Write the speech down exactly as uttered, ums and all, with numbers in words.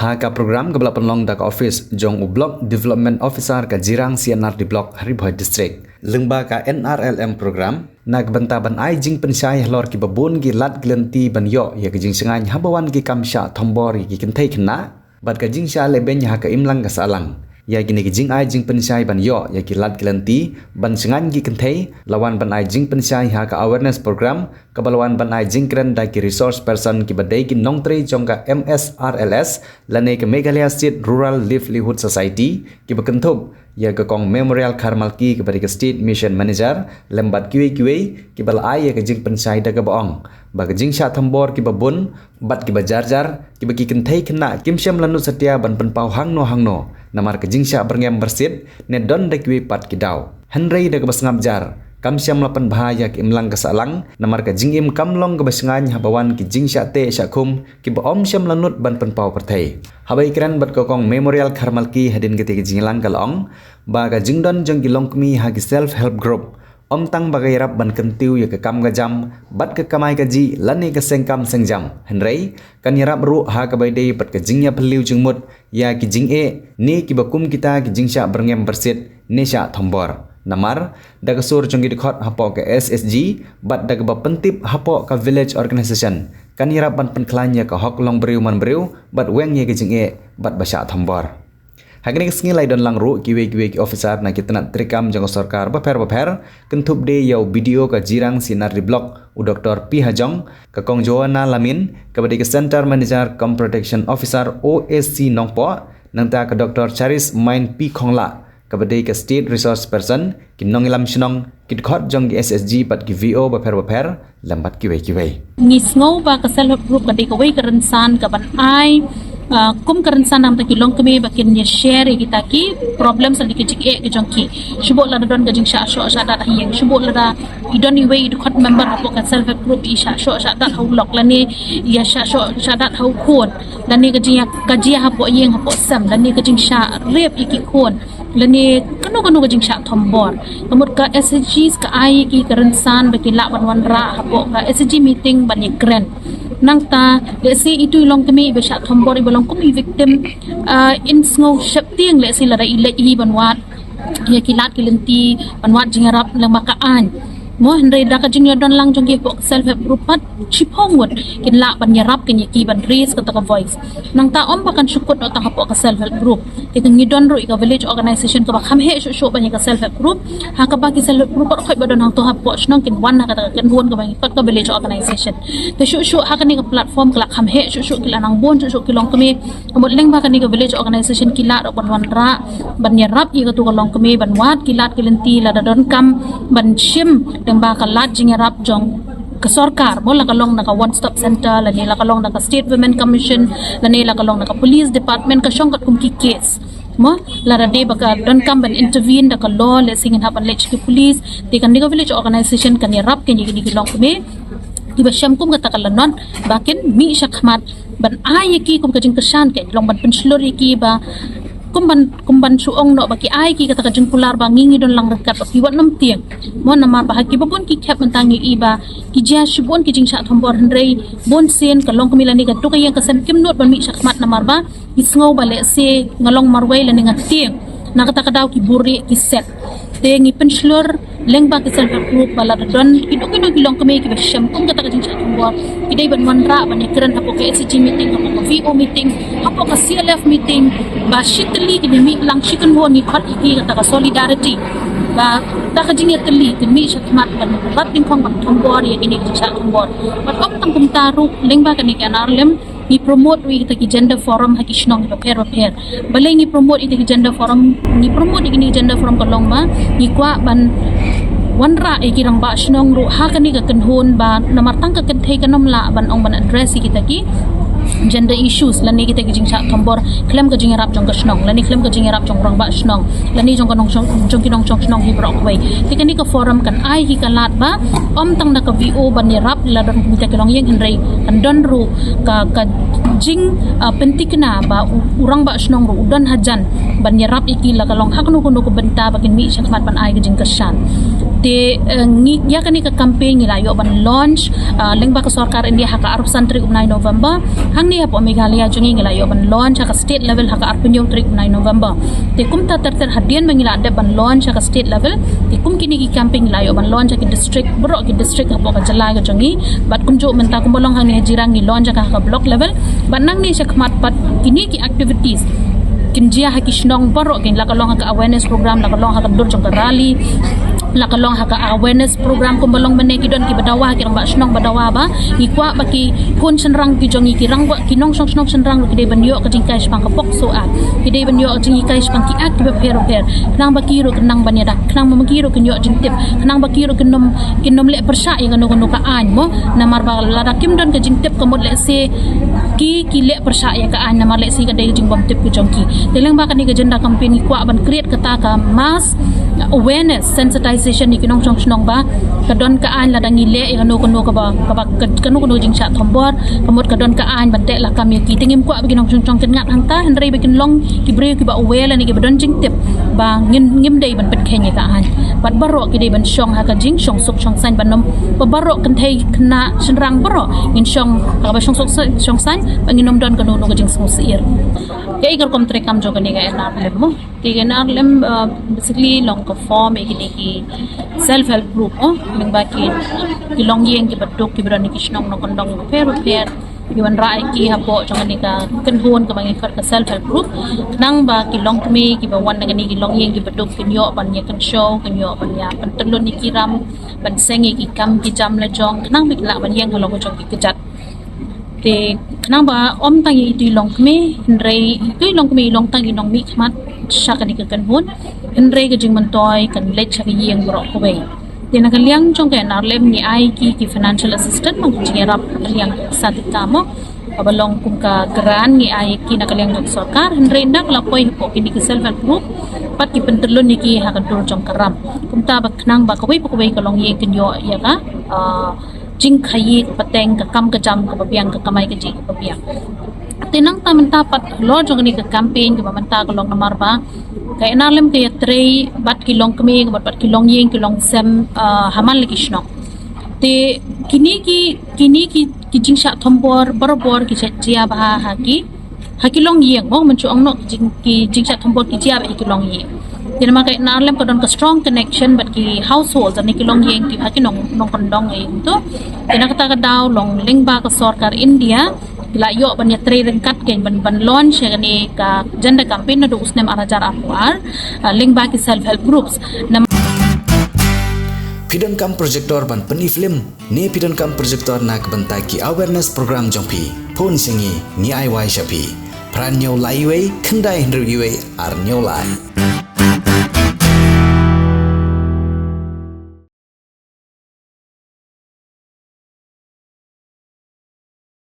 Ha ka program kaba la pynlong da ka office jong u Block Development Officer ka Jirang C&RD Block, Ri Bhoi District, lyngba ka N R L M program, na ka bynta ban ai jingpynshai halor kiba bun ki lad ki lynti ban ïoh ïa ka jingshngaiñ haba wan ki kam shah thombor ïa ki kynthei khynnah bad ka jingshah lehbeiñ ha ka imlang ka sahlang. Ïa kine ki jingai jingpynshai ban ïoh ïa ki lad ki lynti ban shngaiñ ki kynthei, la wan ban ai jingpynshai ha ka awareness program kaba la wan ban ai jingkren da ki resource person kiba dei ki nongtrei jong ka M S R L S lane ka Meghalaya State Rural Livelihood Society, kiba kynthup ïa ka Kong Memorial Kharmalki kaba dei ka State Mission Manager, lem bad kiwei kiwei, kiba la ai ïa ka jingpynshai da kaba ong ba ka jingshah thombor kiba bun bad kiba jar jar, kiba ki kynthei khynnah kim shym la nud satia ban pynpaw hangno hangno namar ka jingshah byrngem byrsit ne don da kiwei pat ki daw. Hynrei da kaba sngap jar, kam shym la pynbha ïa ka imlang ka sahlang namar ka jingim kam long kaba shngaiñ haba wan ki jingshah teh shah khum kiba ym shym la nud ban pynpaw pyrthei. Haba ïakren bad ka Kong Memorial Kharmalki hadien kata ka jingïalang, ka la ong ba ka jingdon jong ki longkmie ha ki self help group ym tang ba ka ïarap ban kyntiew ïa ka kam ka jam bad ka kamai kajih lane ka seng kam seng jam, hynrei kan ïarap ruh ha kaba ïadei bad ka jingïaphylliew jingmut ïa ki jingeh ne kiba kum kita ki jingshah byrngem byrsit ne shah thombor. Namar da ka sur jong ki dkhot hapoh ka S H G bad da kaba pyntip hapoh ka village organisation, kan ïarap ban pynkhlaiñ ïa ka hok long briew man briew bad weng ïa ka jingeh bad ba shah thombor. Ha kane ka sngi la ïadon lang ruh kiwei kiwei ki officer na ki tnat treikam jong ka sorkar bapher bapher, kynthup de ïa u B D O ka Jirang C&RD Block, u Doctor P Hajong, ka Kong Joanna Lamin kaba dei ka Center Manager cum Protection Officer O S C Nongpoh, nangta ka Doctor Charis Main P Khongla kaba dei ka State Resource Person, ki nongïalam shnong, ki dkhot jong ki S H G bad ki V O bapher bapher, lem bad kiwei kiwei. Ngi sngew ba ka self help group ka dei kawei ka rynsan kaban ai, ah, kum ka rynsan namar ki longkmie ba kin ïa share ïa kita ki problem lane ki jingeh ki jong ki. Shu bun lada don ka jingshah shoh shah dat ha ïing, shu bun lada i don iwei i dkhot member hapoh ka self help group i shah shoh shah dat ha u lok lane ïa shah shoh shah dat ha u khun, lane ka jingïa, ka jia hapoh ïing hapoh sem, lane ka jingshah rape ïa ki khun, lane kano kano ka jingshah thombor. Ka mut ka S H Gs ka ai ki ka rynsan ba ki lah ban wanrah hapoh ka S H G meeting ban ïakren. Nangta lehse itu i longkmie iba shah thombor, iba long kum i victim, ah, in sngew sheptieng lehse lada i leit hi ban wad ïa ki lad ki lynti ban wad jingïarap lyngba ka aiñ. Mo, hynrei da ka jingïadon lang jong ki hapoh ka self help group pat, shiphew ngut kin lah ban ïarap kin ïa ki ban raise kata ka voice. Nangta ym ba kan shu kut noh tang hapoh ka self help group. Te ka ngi don ruh ïa ka village organisation kaba kham heh shuh shuh ban ïa ka self help group. Ha kaba ki self help group baroh khoit ba don hangto hapoh shnong kin wan ha kata ka kynhun kaba ngi khot ka village organisation. Te shuh shuh ha kane ka platform ka la kham heh shuh shuh, ki la nang bun shuh shuh ki longkmie. Ka mut lyngba kane ka village organisation ki lah ruh ban wanrah ban ïarap ïa katu ka longkmie ban wad ki lad ki lynti lada donkam ban shim lyngba ka lad jingïarap jong ka sorkar, mo, la ka long na ka One Stop Center, lane la ka long na ka State Women Commission, lane la ka long na ka Police Department, ka shong katkum ki case. Mo, lada dei ba ka donkam ban intervene da ka law, lehse ngin hap ban leit sha ki police, te kane ka village organisation kan ïarap kin ïa kine ki longkmie kiba shem kum kata ka lanot ba kin mih shakhmat ban ai ïa ki kum ka jingkyrshan, ka long ban pynshlur ïa ki ba kum ban, kum ban shu ong noh ba ki ai ki kata ka jingkular ba ngi ngi don lang ryngkat, ba ki wat nym tieng. Mo, namar ba ha kiba bun ki khep mynta ngi i ba ki jia shibun ki jingshah thombor, hynrei bun sien ka longkmie lane kato ka ïing ka sem kim nud ban mih shakhmat namar ba ki sngew ba lehse nga long marwei lane nga tieng, na kata ka daw ki buhrieh ki set. Te ngi pynshlur lyngba ki self help group ba lada don kino kino ki longkmie kiba shem kum kata ka jingshah thombor, ki dei ban wanrah ban ïakren hapoh ka S H G meeting, hapoh ka V O meeting, hapoh ka C L F meeting, ba shi tylli kin ïa mih lang, shi kynhun ngi khot ïa ki kata ka solidarity, ba da ka jingïatylli kin mih shakhmat ban rat dyngkhong ban thombor ïa kine ki jingshah thombor. Bad ym tang kumta ruh, lyngba kane ka N R L M ngi promote ruh ïa kita ki gender forum ha ki shnong bapher bapher. Balei ngi promote ïa kita ki gender forum? Ngi promote ïa kine ki gender forum ka long ba ngi kwah ban wanrah ïa ki rangbah shnong ruh ha kane ka kynhun, ba namar tang ka kynthei kan ym lah ban ong ban address ïa kita ki gender issues lane kita ki jingshah thombor khlem ka jingïarap jong ka shnong lane khlem ka jingïarap jong rangbah shnong lane jong ka nongshong, jong ki nongshong shnong hi baroh kawei. Te kane ka forum kan ai hi ka lad ba ym tang da ka V O ban ïarap la don kumta ki longïing, hynrei kan don ruh ka, ka jing, ah, pyntikna ba u, u rangbah shnong ruh u don hajan ban ïarap ïa ki la ka long ha kano kano ka bynta ba kin mih shakhmat ban ai ka jingkyrshan. Te eh, ngi ïa kane ka campaign ngi la ïoh ban launch, ah, lyngba ka sorkar India ha ka arphew san tarik u bnai November. Hangne hapoh Meghalaya jong ngi ngi la ïoh ban launch ha ka state level ha ka arphew hynñiew tarik u bnai November. Te kumta ter ter hadien ba ngi la dep ban launch ha ka state level, te kum kine ki campaign ngi la ïoh ban launch ha ki district, baroh ki district hapoh ka jylla ka jong ngi. Bad kumjuh mynta kumba long hangne ha Jirang ngi launch ha ka, ha ka block level. Bad nangne shakhmat pat kine ki activities kin jia ha ki shnong baroh kin, la ka long ha ka awareness program, la ka long ha ka dur jong ka rally, la ka long ha ka awareness program kumba long mynne. Ki don kiba dawa, ki rangbah shnong ba dawa ba ngi kwah ba ki khun shynrang ki jong ngi, ki rangbah, ki nongshong shnong shynrang ruh ki dei ban ïoh ka jinghikai shaphang ka POCSO Act, ki dei ban ïoh ka jinghikai shaphang ki act kiba pher pher, khnang ba ki ruh kin nang ban ïada, khnang ba ki ruh kin ïoh jingtip, khnang ba ki ruh kin ym, kin ym leh pyrshah ïa kano kano ka aiñ mo. Namar ba lada kim don ka jingtip ka mut lehse ki, ki leh pyrshah ïa ka aiñ namar lehse ka dei ka jingbymtip ka jong ki. Te lyngba kane ka agenda campaign ngi kwah ban create kata ka mass awareness, sensitization ïa ki nongshong shnong ba ka don ka aiñ lada ngi leh ïa kano kano kaba, kaba, ka, kano kano jingshah thombor, ka mut ka don ka aiñ ban teh lakam ïa ki. Te ngim kwah ba ki nongshong shnong kin ngat hangta, hynrei ba kin long ki briew kiba aware lane kiba don jingtip ba ngin, ngim dei ban pynkheiñ ïa ka aiñ. Bad baroh ki dei ban shong ha ka jingshong suk shong saiñ, ban ym, ba baroh kynthei khynnah shynrang baroh ngin shong ha kaba shong suk shong saiñ, ba ngin ym don kano kano ka jingsngewsih. Kaei ka rukom treikam jong kane ka NRLM mo? Te ka NRLM, uh, basically long ka form ïa kine ki self help group mo, lyngba ki, ki longïing kiba duk kiba don ha ki shnong nongkyndong bapher bapher, ki wanrah ïa ki hapoh jong kane ka kynhun kaba ngi khot ka self help group, khnang ba ki longkmie kiba wan na kane ki longïing kiba duk kin ïoh ban ïa kynshew, kin ïoh ban ïa pyntyllun ïa ki ram, ban seng ïa ki kam ki jam la jong, khnang ba kin lah ban ïeng halor ka jong ki kjat. Te khnang ba ym tang ïa itu i longkmie, hynrei itu i longkmie i long tang i nongmihkhmat sha kane ka kynhun, hynrei ka jingmyntoi kan leit sha ka ïing baroh kawei. Te na ka liang jong ka NRLM ngi ai ki, ki financial assistance, mo, ki jingïarap na ka liang ka pisa tyngka mo, kaba long kum ka grant ngi ai ki na ka liang jong ka sorkar, hynrei ynda ka la poi hapoh kine ki self help group pat ki pyntyllun ïa ki ha ka dur jong ka ram. Kumta ba khnang ba kawei pa kawei ka longïing kin ïoh ïa ka, ah, jingkhaïi, ka pateng, ka kam ka jam kaba biang, ka kamai kajih kaba biang. Te nangta mynta pat halor jong kane ka campaign kaba mynta ka long namar ba ka NRLM ka ïatrei bad ki longkmie, bad, bad ki longïing, ki longsem, ah, ha man la ki shnong. Te kine ki, kine ki, ki jingshah thombor barabor ki jia bha ha ki, ha ki longïing, mo, mynta ong noh ki jing, ki jingshah thombor ki jia bha ha ki longïing. Te namar ka NRLM ka don ka strong connection bad ki household, lane ki longïing ki ha ki nong, nongkyndong ïa uto. Te na kata ka daw long lyngba ka sorkar India ki la ïoh ban ïatrei ryngkat kein ban, ban launch ïa kane ka agenda campaign naduh u snem ar hajar arphew ar, ah, lyngba ki self help groups. Nam- Phi donkam projector ban pyni film? Ne phi donkam projector na ka bynta ki awareness program jong phi? Phone sha ngi, ngi ai wai sha phi. Phra hynñiew lai wei, khyndai hynriew wei, ar hynñiew lai.